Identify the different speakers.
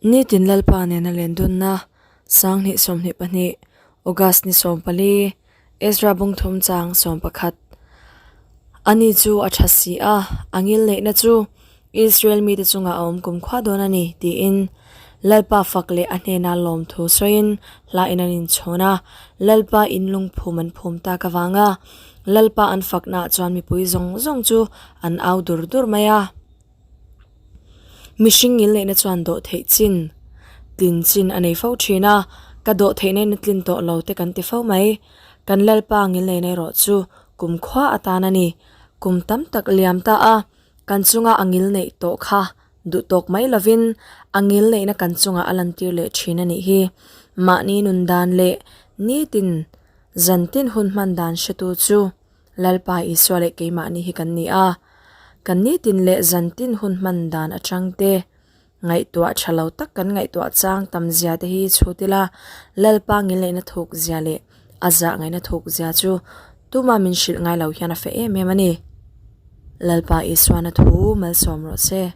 Speaker 1: Nitin Lalpa nena lendunna 2022 August ni 14 Ezra bung thum chang 11. Ani chu a tha si a, a ngil neihna chu Israel mite chungah a awm kumkhua dawn a ni, tiin Lalpa fak leh a hnena lawmthu sawiin hla in an inchhawn a. Lalpa in lungphum an phum tak avanga Lalpa an faknaah chuan mipui zawng zawng chu an au dur dur mai a. Mihring ngil neihna chuan dawh theih chin, tlin chin a nei fo thin a, ka dawh theihna in a tlin tawh lo te kan ti fo mai. Kan Lalpa ngil neihna erawh chu kum khua atan a ni. Kum tam tak liam ta a, kan chunga a ngil neih tawh kha duh tawk mai lovin a ngil neihna kan chungah a lantir leh thin a nih hi. Mahni nun dan leh nitin zantin hun hman dan hretu chu Lalpa Isua leh keimahni hi kan ni a, kan nitin leh zantin hun hman dan atang te, ngaihtuah tha lo tak kan ngaihtuah chang tam zia te hi chhut ila, Lalpa ngilneihna thuk zia leh a zah ngaihna thuk zia chu tuma min hrilh ngai lo hian a fe em em a ni. Lalpa Isuana thu malsawm rawh se.